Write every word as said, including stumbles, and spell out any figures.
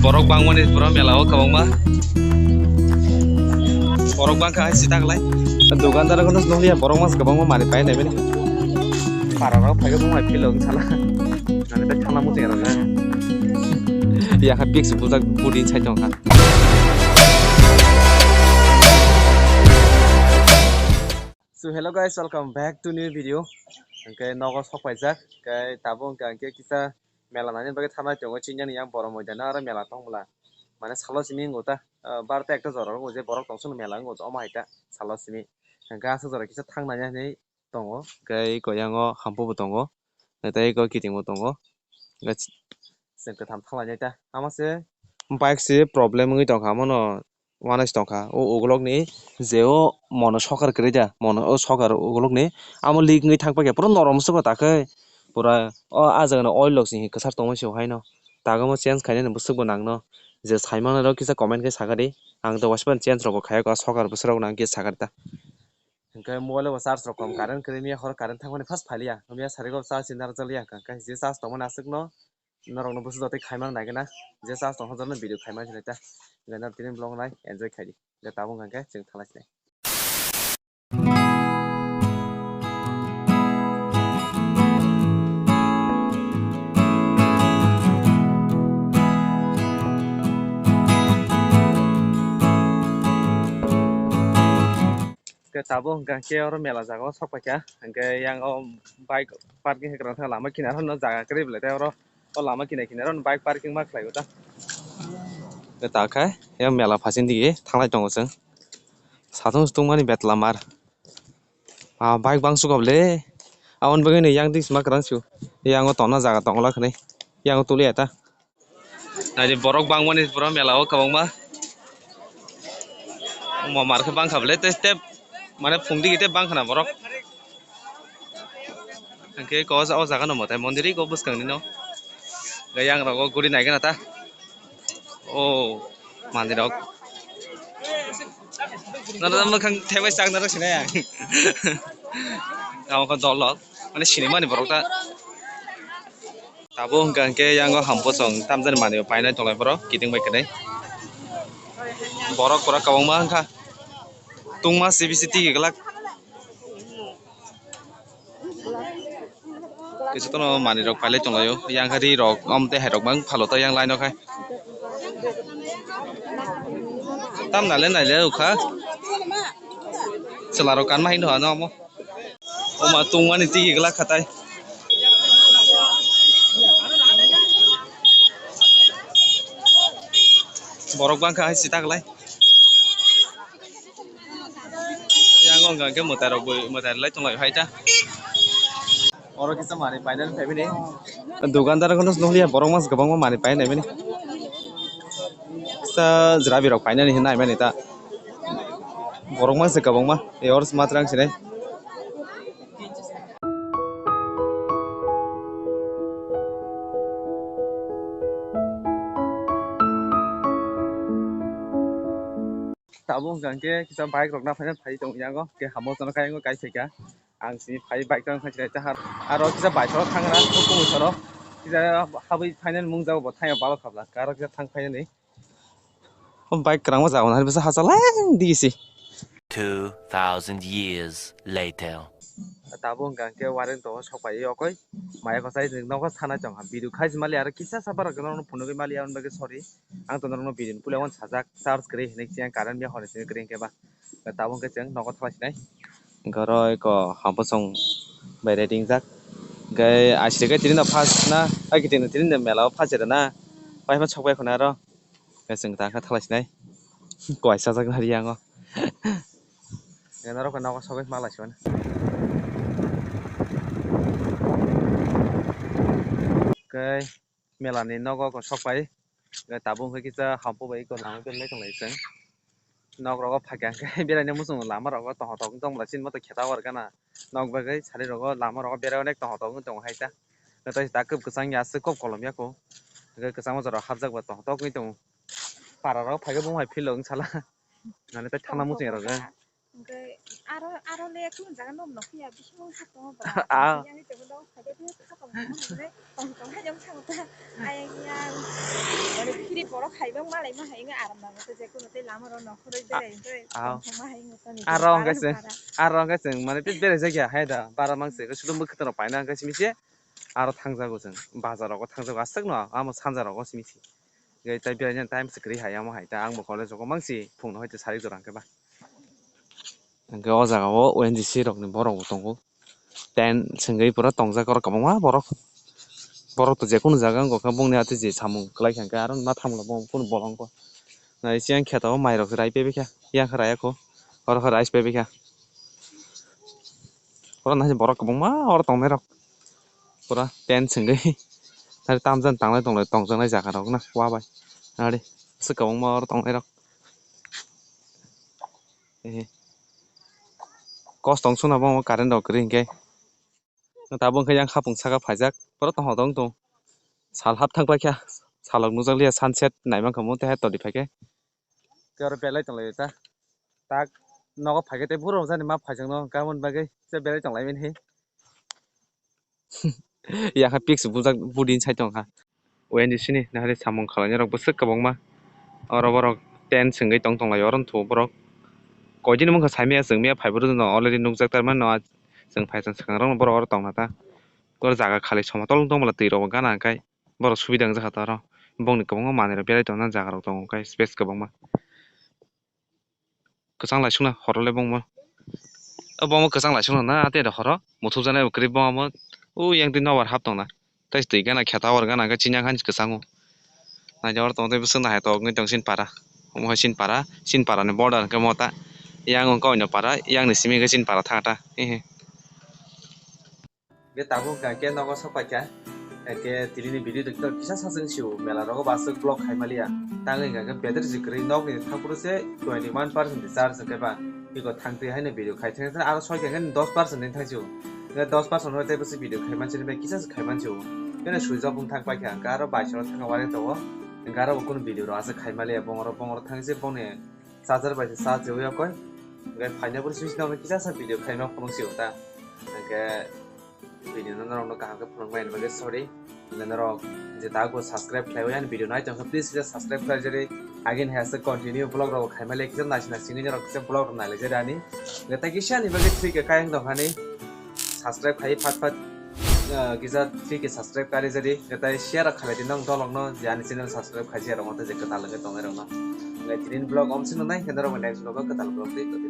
Borok bangmani pura mela o kwbangma. Borok bangkha hai sita glai. Dukandar kono nukliya borok mas kwbangma mari pai nai bini. Para rok phai bumai philo wng sala. Nang ta thangna muchung rok. Ya ha big su bujak budi sai tong kha. So hello guys, welcome back to new video. Hwnkhe nogo sok paijak, hwnkhe tabuk hwnkhe ang khe kisa mela nani bagwi thanai tongo, chini yang borok moidano aro mela tong bwla. Mane salo simi wngo ta, ah, barta ekta jora wngo je borok tong song mela wngo omo hai ta salo simi. Hwnkhe aswk jora kisa thang nai hinwi tongo, hwnkhe eko yango hampu bo tongo, tei eko kiting bo tongo. Hwnkhe chwng kwtham thang lainai ta. Ama se bike se problem wngwi tongkha, omono uanaisi tongkha. O ukulukni je o mono sokar kwrwi da, mono o sokar ukulukni amo leak wngwi thang paikha, pura norom swkang ta khe, pura o ah jagano oil rok se kwchar tongma se o haino. Tago omo change khainani bwswk bo nangno. Je sai manai rok kisa comment khe sakha di. Ang to waisa phano change rok bo khaiya kho, sokar bwswk rok nang khe sakha di ta. Hwnkhe mobile o bo charge rok kom, current kwrwi miya horo current thangmani fast phaliya. Miya sari o charge ni narwk jaliya, hwnkhe je charge tongmani aswkno norokno bwswk jotoi khaimani naikhe na, je charge tong hwnjak no video khaimani sinai ta. Hwnkhe norok tini vlog nai enjoy khaidi. Hwnkhe tabuk hwnkhe chwng thanglai sinai. Hwnkhe tabuk hwnkhe oro mela jaga o sok paikha, hwnkhe yang o bike parking khe kwrwngsa lama kinaro no jaga kwrwi belai tei oro o lama kinar kinar o bike parking ma khlai o ta. Hwnkhe ta khe yang mela phasing digi thanglai tongo chwng. Satung sutung mani betla mar. Ah, bike bang sukab le. Aboni bagwi no yang digi sima kwrang su. Yang o tongna jaga tongla khwnwi. Yang o tuli eta. Naidi borok bangmani pura mela o kwbangma. Omo mar khe bangkha bwle tei step mane phung digi tei bangkha na borok. Hwnkhe ko o jaga no mwtai mondir iko bwskang ni no. Hwnkhe yang rogo guri nai gana ta. O mandir rok. Nana mwkhang thaibai chak nana sinai ang. Tamo khe dol rok mane sinimani borok ta. Tabuk hwnkha hwnkhe yango hampu chwng tamjani manwi painai tonglai borok kiting bai kwrwi. Borok pura kwbangma wngkha. Tungma C B C tigi glak. Kisa tono manwi rok pailai tonglaio. Yang khe ri rok om tei hai rok bang phalo ta yang line o khai. Tam naile naile ukha. Chwla rok kanma hai no ano omo. Oma tungmani tigi glak khatai. Borok bangkha hai sita glai. Yang wngkha hwnkhe mwtai rok bui mwtai rwlai tonglaio hai ta. Oro kisa manwi painani phaimani. Dukandar kono nukliya borok mas kwbangma manwi painai mani. Kisa jwrabi rok painani hinwi naimani ta. Borok mas kwbangma e oro sma twrang sinai. Tabuk hwnkha hwnkhe kisa bike rok naphai phai tongo yango, khe hamo chwngno kaiyango kai phaikha. Ang simi phai bike rok phai chwrai ta har. Aro kisa bike rok thangra, kisa habwi phainani mung jago bo thangya balo khabla. Karo kisa thang phainani. O bike kwrangma jago nang bisa hachal lang digi si. Two thousand years later. Tabuk hwnkha hwnkhe wareng tongo sok pai okoi. Maya kwchai nogo sana chong ha. Video khai mali aro kisa sa bara gana phunugwi mali aboni bagwi sorry. Ang to norokno video ni puila uan sajak charge kwrwi hinwi siyan current ya hwnwi sini kwrwi hwnkhe ba. Tabuk hwnkhe chwng nogo thalai sinai. Hwnkhe oro eko hampusong bai ready wngjak. Hwnkhe aisirikhe tini no first na, ai kiting tini no mela o first rwna. Paima sok bai khuna aro. Hwnkhe chwng ta khe thalai sinai. Kuai sajak nari yango. Hwnkhe norok nogo sogwi malai siman. Hwnkhe mela ni nogo sok pai. Tabuk hwnkhe kisa hampu bai eko lama belai tonglai chwng. Nok rogo phaikha hwnkhe beraina muchung lama rogo tongthok tongthok wng tong bwla chini moto kheta o rwkha na. Nok bagwi sari rogo lama rogo berai onek tongthok wng tongo hai ta. Tei ta kwb kwchang ya aswk kwb kolom ya kho. Hwnkhe kwchangma jora hapjak ba tongthok wng tongo. Para rogo phaikhe bumung hai philo wng sala. Nani tei thangna muchung ya rwkha. Hwnkhe aro, aro le kunu jaga no nokhiya, bising wngkha tongo bwla. Ah. Yang tebo dok, phai khe tong tong hai yang thang ta. Ayang yang. Ore phiri borok hai bang malai ma hai nge aram nango, tei je kunu tei lama ro nokhoroi berai, tei ah, tong tong ma hai nge toni aro para hwnkhe se, para. Aro hwnkhe se, mane tei berai jakya hai da, bara mang se, sudu mwkhwtwng rok paina hwnkhe simi se. Aro thangjago chwng, bazar rogo thangjago, aswk no, amo sanja rogo simi se. Tei berai nani time se kwrwi hai, amo hai ta, ang bo college rogo mang se, phung no hai te sarik jora hwnkhe ba. Hwnkhe o jaga o O N G C rok ni borok bo tongo. Tent swngwi pura tongjak oro kwbangma borok. Borok to jekunu jaga wngkha bongni atwi je samung kwlai kha hwnkhe aro ma thamla bo kunu bolong kho. Nai siyan kheto o mai rok rai pebikha, yang kha raya kho. Oro kha rice pebikha. Oro nai borok kwbangma oro tongnai rok. Pura tent swngwi. Nai tamjani tanglai tonglai tongjaknai jaga rok na wa bai. Nari aswk kwbangma oro tongnai rok. Ehe. Kos tong suna bo current rok kwrwi hwnkhe. Tabuk hwnkhe yang hapung saka phaijak. Borok tongthok tong tong. Sal hap thang paikha. Salok nukjak liya sunset naimankha mo tei hai todi phaikhe. Tei oro belai tonglaio ta. Tak nogo phaikhe tei borok jani ma phaijak no gabon bagwi se belai tonglaimani. Yakha pics bujak budin sai tongkha. O N G C ni nahari samung khwlainai rok bwswk kwbangma. Oro borok tent swngwi tong tonglaio oro wngthu borok. Koitini wngkha saimaya chwngmaya phaibrwino already nukjak tarmani no chwng phai chwng swkang rokno borok oro tongna ta. Oro jaga khali somotol wng tongmala twi rok gana hwnkhe borok subida wngjakha ta oro. Bongni kwbangma manwi rok belai tongna jaga rok tongo hwnkhe space kwbangma. Kwchang laisukna horo le bongmo. O bongmo kwchang laisukna na ate da horo. Muthupjana ebo kwrwi bongmo. O yang twi nobar hap tongna. Tei twi gana kheta hor gana khe chinyang han kwchango. Naidi oro tong tei bwswk nahai tok wngwi tong sin para. Omo hai sin para, sin para ni border hwnkhe mota. Yang wngkha oino para, yang ni simi khe sin para thangta. Hihi. Hwnkhe tabuk hwnkha khe nogo sok paikha. Hwnkhe tini ni video rok kisa sa chwng sio mela rogo bo aswk vlog khai maliya. Tangwi hwnkha khe battery se kwrwi nok ni thang phuru se twenty one percent ni charge hwnkhe ba. Iko thang twi haino video khai thang thang aro soi khe dos percent ni thang sio. Hwnkhe dos percent no tei bwswk video khai man sini bai kisa se khai man sio. Hwnkhe switch off wng thang paikha hwnkhe aro bai salo thang wari tongo. Hwnkhe aro bo kunu video rok aswk khai maliya bongoro bongoro thang se bongni charger bai se charge wi okoi. Hwnkhe phaina phuru switch nok no kisa sa video khai ma phunuk sio ta. Hwnkhe video no norok no kaham khe phunukmani bagwi sorry. Hwnkhe norok je tabuk subscribe khlaiwi ani video nai tongkha, please kisa subscribe khlai jari. Again hai se continue vlog rok khai mali kisa naisina singwi norok kisa vlog rok nai lai jari ani. Hwnkhe tei kisa ni bagwi three K kai wng tongkha ni subscribe khai phat phat, ah, kisa three K subscribe kari jari. Hwnkhe tei share rok khlai di nong dolok no je ani channel subscribe khai jia rok tei je kwtal wngwi tongnai rok no. Hwnkhe tini vlog om sino nai hwnkhe norok next vlog o kwtal vlog tei kwtal.